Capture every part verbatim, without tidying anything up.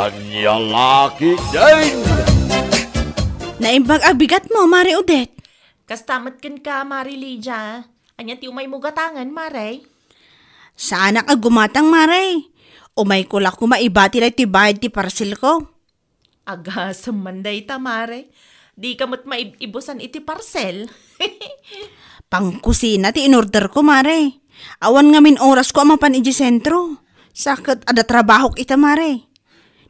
Ania la ketdin? Naimbag a bigatmo, Mare Odette. Kasta met kenka, Mare Lydia. Ania ti umaymo gatangen, Mare? Saanak a gumatang, Mare. Umayko la koma ibati daytoy bayad ti parcelko. Agasem man dayta, Mare. Dika met maib-ibusan iti parcel. Pangkusina ti inorderko, Mare. Awan ngamin orasko a mapan idiay sentro. Sa ket adda trabahok ita, Mare.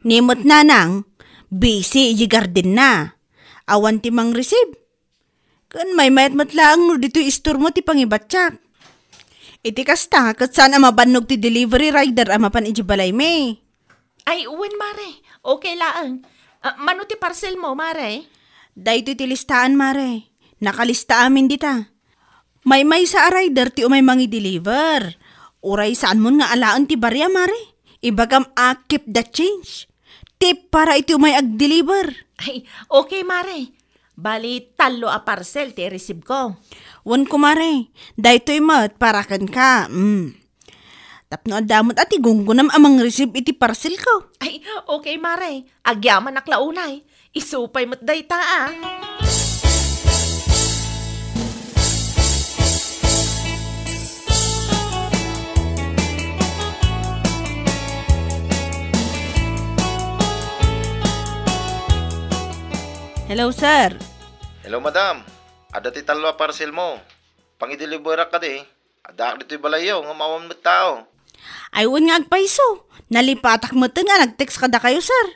Ni met nanang, busy idiay gardenna. Awan ti mangreceive. Ken maymayat met laeng no ditoy istormo ti pangibatiak. Iti kasta, ket saan a mabannog ti delivery rider a mapan idiay balaymi. Ay, wen, Mare. Okay laeng. Ah, mano ti parcelmo, Mare? Daytoy ti listaan, Mare. Nakalista amin dita. Maymaysa a rider ti umay mangi-deliver. Uray saanmon nga alaen ti barya, Mare. Ibagam a keep the change. Tip para iti umay ag-deliver. Ay, okay, Mare. Bali, tallo a parcel ti i-receive ko. Wen, kumare, daytoy met para kenka. Mm. Tapno adda met a ti gunggonam a mangreceive iti parcelko. Ay, okay, Mare. Agyamanak la unay. Isu pay met dayta, ah. Hello, sir. Hello, madam. Adda ti tallo a parcelmo. Pangideliverak kadi. Addaak ditoy balayyo, ngem awan met tao. Ay, wen nga agpayso. Nalipatak met nga nag-text kadakayo, sir.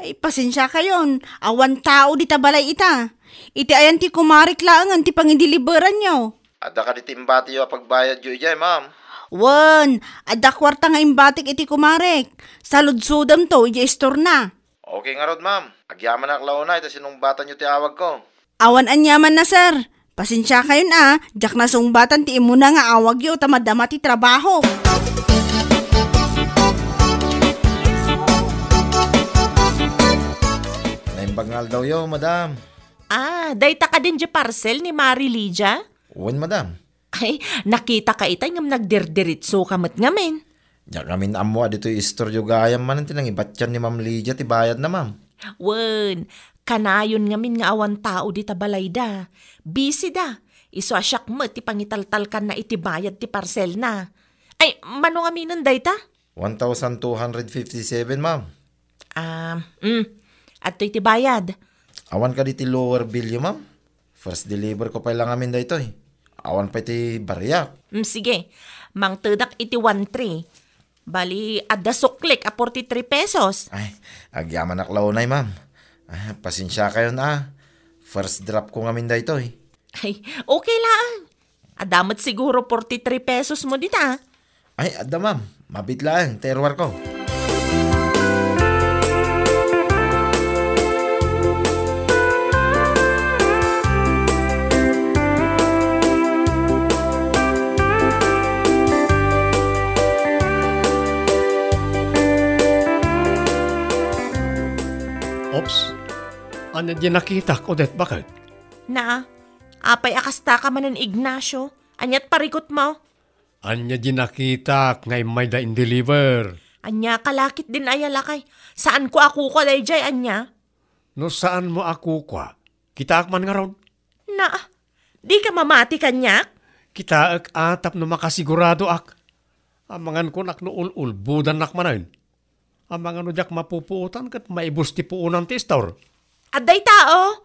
Ay, pasensiakayon. Awan tao dita balay ita. Iti ayan ti kumarek laengen ti pangideliveranyo. Adda kadi ti imbatiyo a pagbayadyo idiay, ma'am? Wen, adda kuarta nga imbatik iti kumarek. Saludsodemto idiay istorna. Okay ngarud, ma'am. Agyamanak la unay ta sinungbatanyo ti awagko. Awan aniamanna, sir. Pasensiakayon a, diak nasungbatan ti immuna nga awagyo ta madama ti trabaho. Naimbag nga aldawyo, madam. Ah, dayta kadin diay parcel ni Mari Lydia? Wen, madam. Ay, nakitaka itay ngem nagdirdiritsoka met ngamin. Diak ngamin ammo a ditoy istoryo gayam manen ti nangibatian ni Ma'am Lydia ti bayadna, ma'am. Wen, kanayon ngamin nga awan tao dita balayda. Busy da. Isu a siak met ti pangitaltalkanna iti bayad ti parcelna. Ay, mano ngaminen dayta? One thousand two hundred fifty-seven, ma'am. Ah, mm. Adtoy ti bayad. Awan kadi ti lower billyo, ma'am? First deliver ko pay la ngamin daytoy. Awan pay ti bariak. Mm, sige. Mangtedak iti one three. Bali, adda suklik a forty-three pesos. Ay, agyamanak la unay, ma'am. Ay, pasensiakayon a. First drop ko ngamin daytoy. Ay, okay laeng. Adda met siguro forty-three pesos mo dita. Ay, adda, ma'am. Mabiit laeng ti iruarko. Oops. Ania diay nakitak, Odette, baket? Naa, apay a kastaka manen, Ignacio? Aniat parikutmo? Ania diay nakitak nga immayda in-deliver? Ania ka la ketdin aya lakay? Saanko a kukua daydiay, ania? No saanmo a kukua, kitaek man ngarud. Na, dika mamati kaniak? Kitaek a tapno makasiguradoak. Amangan kunak no ul-ulbodannak manen. Amangan no diak mapupuotan ket maibus ti puonan ti istor. Adda ita, o.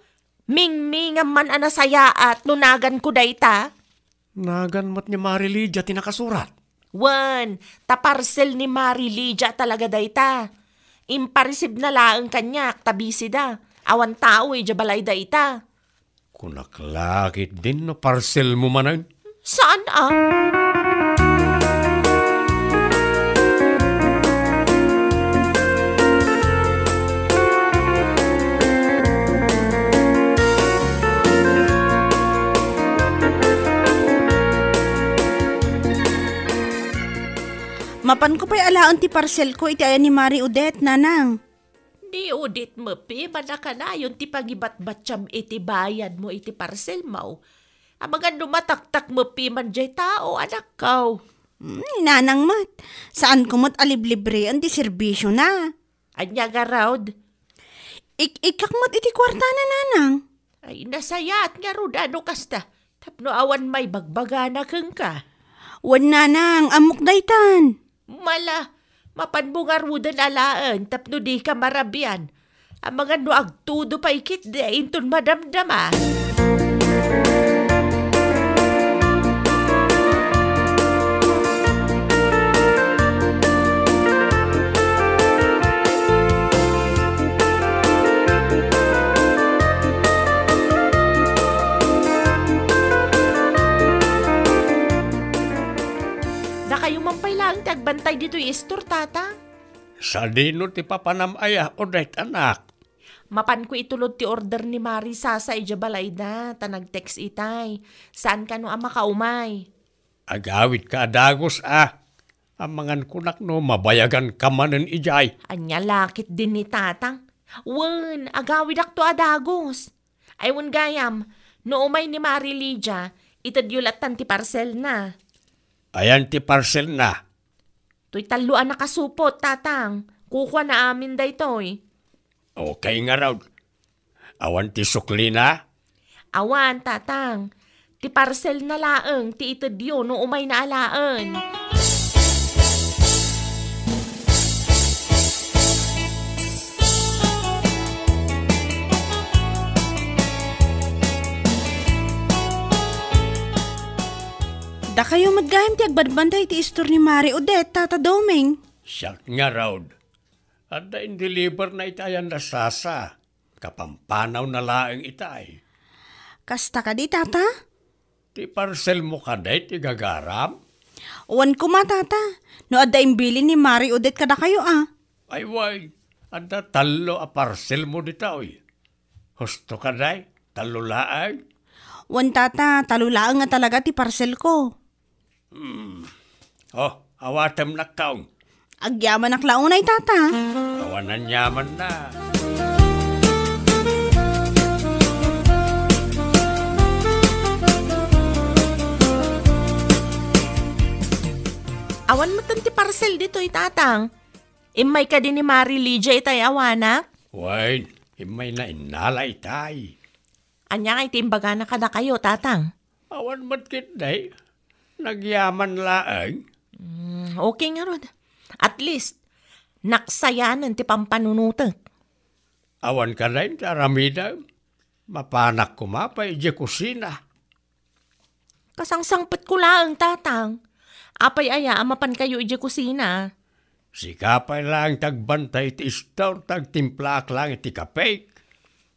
Mingmingam man a nasayaat no naganko dayta. Nagan met ni Mari Lydia ti nakasurat. Wen, ta parcel ni Mari Lydia talaga dayta. Impareceive na laeng kaniak ta busy da. Awan tao idiay balay dayta. Kunak la ketdin no parcel mo manen. Saan a? Mapanko pay alaen ti parcelko iti ayan ni Mari Odette, nanang. Ni Odette met piman a kanayon ti pangibatbatiam iti bayadmo iti parcelmo. Amangan no mataktak met piman diay tao, anakko. Hmm, ni nanang met. Saanko met a liblibreen ti serbisiona. Ania ngarud? Ik-ikkak met iti kuartana, nanang. Ay, nasayaat ngarud no kasta. Tapno awan maibagbagana kenka. Wen, nanang, ammok daytan. Mala, mapanmo ngaruden alaen tapno dika marabian. Amangan no agtudo pay ketdi inton madamdama. Dakayo man pay laeng ti agbantay ditoy istor, Tata. Sadino ti papanam aya, Odette, anak? Mapanko itulod ti order ni Mari Sasa idiay balayda, ta nag-text itay. Saan kano a makaumay? Agawidka a dagus a. Amangan kunak no mabayaganka manen idiay. Ania la ketdin ni Tatang? Wen, agawidakto a dagus. Ay, wen gayam, no umay ni Mari Lydia, itedyo lattan ti parcelna. Ayan ti parcelna? Toy tallo a nakasupot, Tatang. Kukuana amin daytoy. Okay ngarud. Awan ti suklina? Awan, Tatang. Ti parcelna laeng ti itedyo no umayna alaen. Dakayo met gayam ti agbantay iti istor ni Mari Odette, Tata Doming. Siak ngarud. Adda indeliverna iti ayan da Sasa. Kapampanawna laeng itay. Kasta kadi, Tata? Ti parcelmo kadi ti gagaram? Wen koma, Tata. No adda imbilin ni Mari Odette kadakayo a. Ay, wen, adda tallo a parcelmo ditoy. Husto kadi, tallo laeng? Wen, Tata, tallo laeng nga talaga ti parcelko. Hmm. Oh, awatem, nakkaw. Agyamanak la unay, Tata. Awan aniamanna. Awan metten ti parcel ditoy, Tatang. Immay kadi ni Mari Lydia itay awanak? Wen, immayna innala itay. Ania ngay ti imbagana kadakayo, Tatang? Awan met ketdi. Nagyaman laeng. Mm, okay ngarud. At least, naksayanen ti pampanunotek. Awan kadi ti aramidem. Mapanak koma pay idiay kusina. Kasangsangpetko laeng, Tatang. Apay aya a mapankayo idiay kusina? Sika pay laeng ti agbantay iti istor, ta agtimplaak laeng iti kapek.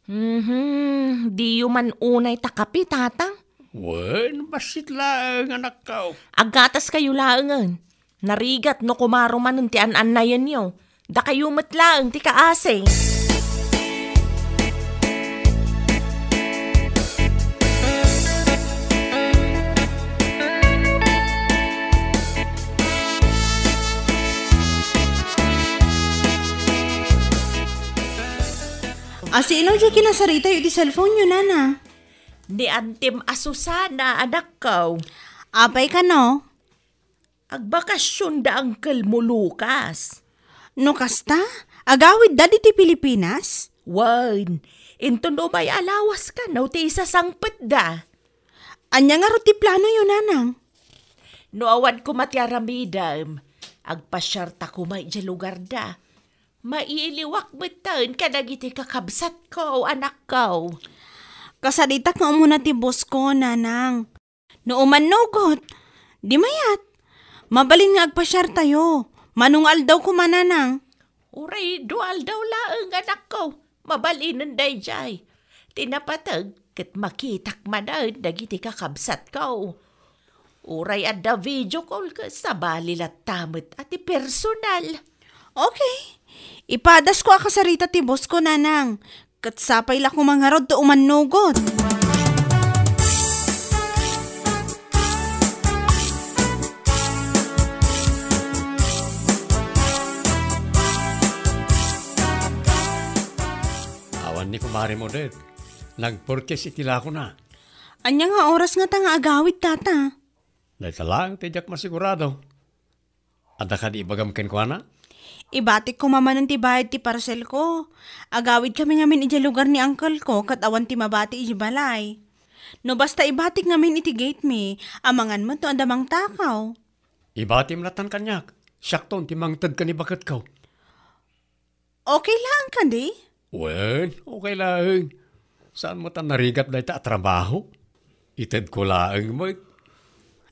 Mhm, diyo man unay ta kape, Tatang? Wen, bassit laeng, anakko. Aggataskayo laengen. Narigat no kumaro manen ti an-annayenyo. Dakayo met laeng ti kaasi. Asino diay kinasaritayo iti cellphone-yo, Nana? Ni Antim a Susana, anakko. Apay kano? Agbakasion da Uncle mo Lucas. No kasta, agawidda ditoy Pilipinas? Wen, inton umay a lawas kano ti isasangpetda. Ania ngarud ti planoyo, Nanang? No awan koma ti aramidem, agpasiarta koma idiay lugarda. Mailiwak metten kadagiti kakabsatko, anakko. Kasaritak nga umuna ti boss ko, Nanang. No umannugot, di mayat. Mabalin nga agpasiartayo. Mano nga aldaw koma, Nanang? Uray dua aldaw laeng, anakko. Mabalinen daydiay. Ti napateg, ket makitak manen dagiti kakabsatko. Uray adda video call ket sabali latta met a ti personal. Okay. Ipadasko a kasarita ti boss ko, Nanang. Ket sapay la koma ngarud ta umannugot. Awan ni Kumare Modet. Nagpurchase iti lakona. Ania nga oras ngata nga agawid, Tata? Dayta laeng ti diak masigurado. Adda kadi ibagam kenkuana? Ibatik koma manen ti bayad ti parcelko. Agawidkami ngamin idiay lugar ni uncleko ket awan ti mabati idiay balay. No basta ibatik ngamin iti gate mi, amangan met no adda mangtakaw. Ibatim latan kaniak. Siakton ti mangted ken ni baketko. Okay laeng kadi? Wen, okay laeng. Saan met a narigat dayta a trabaho? Itedko laeng met.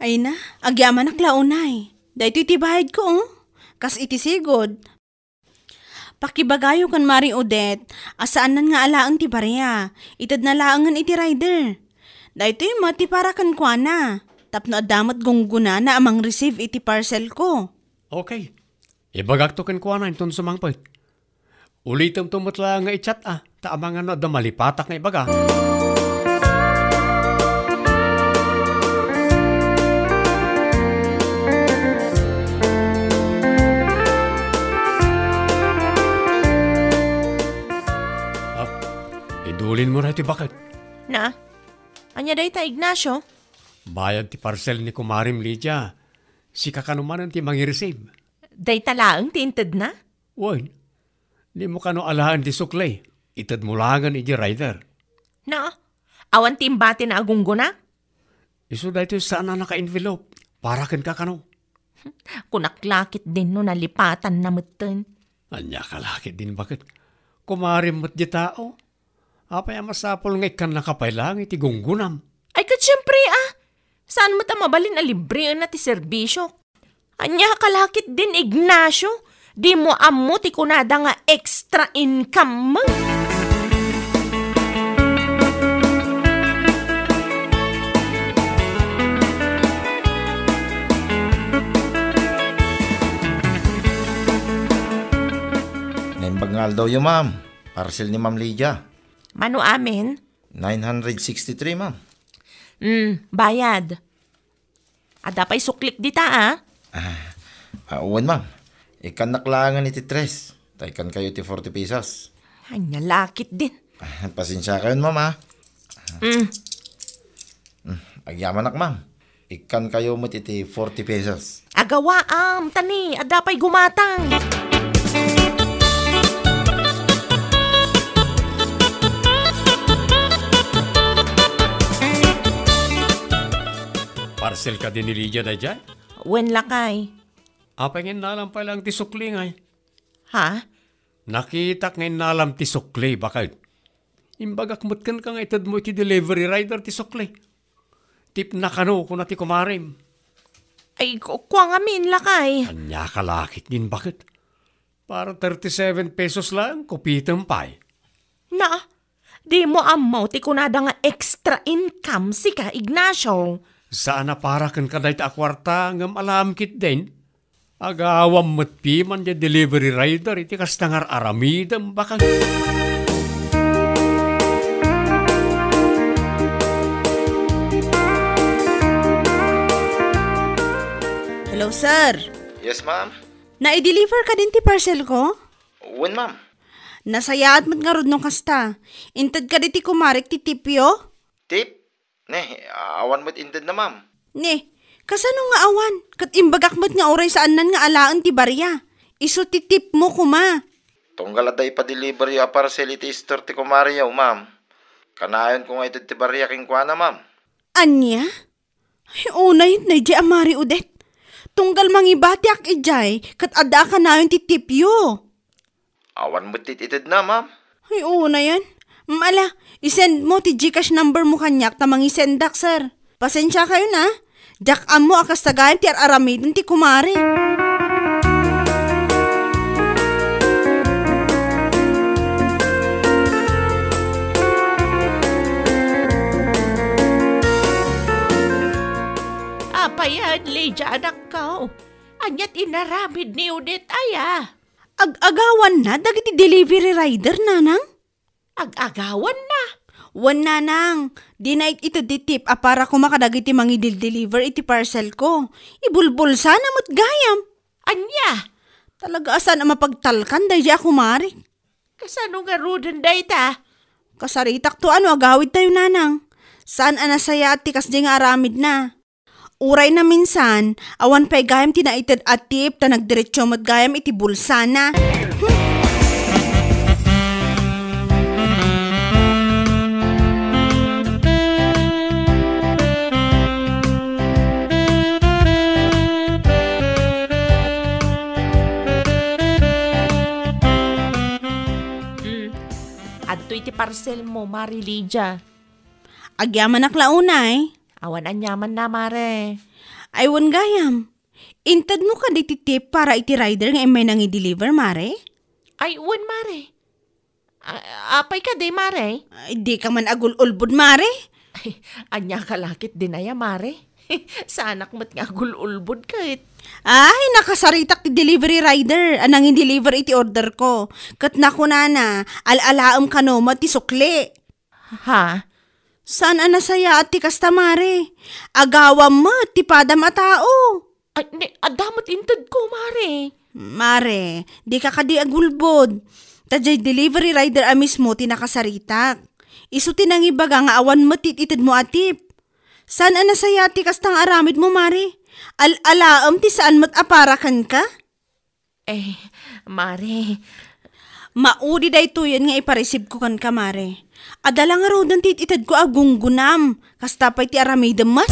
Ay na, agyamanak la unay. Daytoy ti bayadko, oh. Kas iti sigud. Pakibagayo ken Mari Odette a saannan nga alaen ti baria. Itedna laengen iti rider. Daytoy met ti para kenkuana. Tapno adda met gunggonana a mangreceive iti parcelko. Okay. Ibagakto kenkuana inton sumangpet. Ulitemto met laeng nga i-chat a, ta amangan no adda malipatak nga ibaga. Ah, idulinmo daytoy baket. Na? Ania dayta, Ignacio? Bayad ti parcel ni kumarem Lydia. Sika kano manen ti mangi-receive. Dayta laeng ti intedna? Wen, dimo kano alaen ti sukli. Itedmo laengen iti rider. Na, awan ti imbatina a gunggona? Isu daytoy saan a naka-envelope. Para kenka kano. Kunak la ketdin no nalipatanna metten. Ania ka la ketdin baket? Kumarem met diay tao. Apay a masapul nga ikkannaka pay laeng iti gunggonam? Ay, ket siempre, a. Saan met a mabalin a libreenna ti serbisiok? Ania ka la ketdin, Ignacio? Dimo ammo ti kunada nga extra income mo? Naimbag nga aldawyo, ma'am. Parcel ni Ma'am Lydia. Mano amin? Nine hundred sixty-three, ma'am. Mm, bayad. Adda pay suklik dita, a? Ah, ah, wen, ma'am. Ikkannak laengen iti tres. Ta ikkankayo iti forty pesos. Ania la ketdin. Ah, pasensiakayon, ma'am, a. Mm. Mm, agyamanak, ma'am. Ikkankayo met iti forty pesos. Agawaam, ta ni, adda pay gumatang. Parcel kadi ni Lydia daydiay? Wen, lakay. Apay nga innalam pay laeng ti sukli, ngay? Ha? Nakitak nga innalam ti sukli, baket. Imbagak met kenka nga itedmo iti delivery rider ti sukli. Tipna kano, kuna ti kumarem. Ay, ku-, kua ngamin, lakay. Ania ka la ketdin baket? Para thirty-seven pesos laeng, kupitem pay. Na, dimo ammo ti kunada nga extra income sika, Ignacio. Saan a para kenka dayta a kuarta, ngem alaem ketdin. Agawam met piman diay delivery rider iti kasta nga ar-aramidem, baket. Hello, sir. Yes, ma'am. Nai-deliver kadin ti parcel ko? Wen, ma'am. Nasayaat met ngarud no kasta. Inted kadi ti kumarek ti tipyo? Tip? Ne, awan met intedna, ma'am. Ne, kasano nga awan? Ket imbagak met nga uray saannan nga alaen ti baria. Isu ti tipmo koma. Tunggal adda ipa-deliveryo a parcel iti store ti kumareyo, ma'am. Kanayonko nga ited ti baria kenkuana, ma'am. Ania? Ay, unayen daydiay a Mari Odette. Tunggal mangibatiak idiay, ket adda a kanayon ti tipyo. Awan met ti itedna, ma'am. Ay, unayen. Mm, ala, i-send mo ti GCash number mo kaniak ta mangisendak, sir. Pasensiakayon, a. Diak ammo a kasta gayam ti ar-aramiden ti kumare. Apay, Lydia, anakko? Ania ti inaramid ni Odette aya? Ag-agawanna dagiti delivery rider, nanang. Ag-agawanna? Wen, nanang, dina it-, ited ti tip a para koma kadagiti mangidildeliver iti parcel ko. Ibulbulsana met gayam. Ania? Talaga a saan a mapagtalkan daydiay a kumare. Kasano ngaruden dayta? Kasaritak to a no agawidtayo, nanang. Saan a nasayaat ti kasdiay nga aramidna. Uray naminsan, awan pay gayam ti naited a tip ta nagdiretso met gayam iti bulsana. Hmm. Adtoy ti parcel mo, Mare Lydia. Agyamanak la unay. Awan aniamanna, Mare. Ay, wen gayam. Intedmo kadi ti tip para iti rider nga immay nangi-deliver, Mare? Ay, wen, Mare. A-, apay kadi, Mare? Ay, dika man agul-ulbod, Mare. Ay, ania ka la ketdin aya, Mare? Saanak met nga agul-ulbod ket. Ay, nakasaritak ti delivery rider a nangi-deliver iti order ko. Ket nakunana, al-alaem kano met ti sukli. Ha? Saan a nasayaat ti kasta, Mare? Agawam met ti padam a tao. Ay, ne, adda met intedko, Mare. Mare, dika kadi agulbod. Ta diay delivery rider a mismo ti nakasaritak. Isu ti nangibaga nga awan met ti itedmo a tip. Saan a nasayaat ti kasta nga aramidmo, Mare? Al-alaem ti saan met a para kenka? Eh, Mare. Maudi daytoyen nga ipareceive ko kenka, Mare. Adda la ngaruden ti it-itedko a gunggonam. Kasta pay ti aramidem met.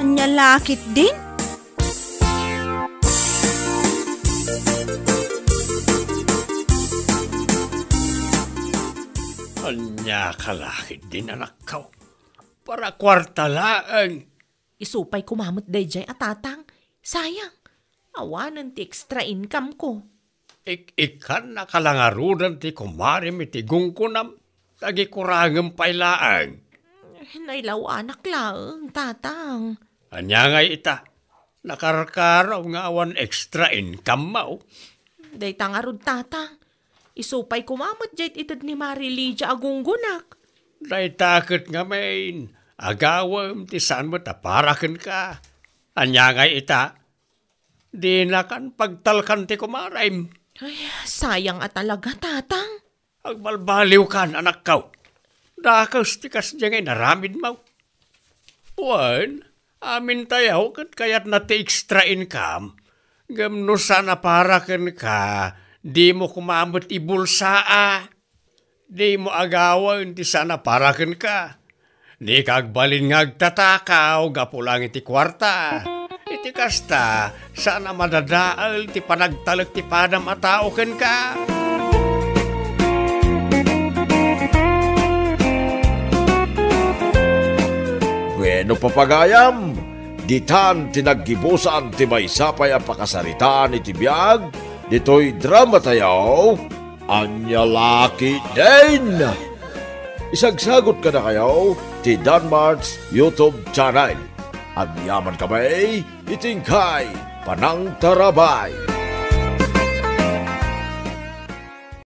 Ania la ketdin? Ania ka la ketdin, anakko? Para kuarta laeng. Isu pay koma met daydiay a tatang. Sayang. Awanen ti extra income ko. Ik-ikkannaka la ngaruden ti kumarem iti gunggonam, ta gikurangem pay laeng. Nailaw-anak laeng, tatang. Ania ngay ita? Nakarkaraw nga awan extra income mo. Dayta ngarud, tatang. Isu pay koma met diay ited ni Mare Lydia a gunggonak. Dayta ket ngamin, agawem ti saan met a para kenka. Ania ngay ita? Dinakan pagtalkan ti kumarem. Ay, sayang a talaga, tatang. Agbalbaliwkan, anakko. Dakes ti kasdiay nga inaramidmo. Wen, amintayo ket kayatna ti extra income. Ngem no saan a para kenka, dimo koma met ibulsaa. Dimo agawen ti saan a para kenka. Dika agbalin nga agtatakaw gapu laeng iti kuarta. Iti kasta, saan a madadael ti panagtalek ti padam a tao kenka. Bueno, papagayam, ditan ti naggibusan ti maysa pay a pakasaritaan iti biag ditoy dramatayo. Ania la ketdin? Isagsagot kadakayo ti Danmart's YouTube channel. Agyamankami iti inkay panangtarabay.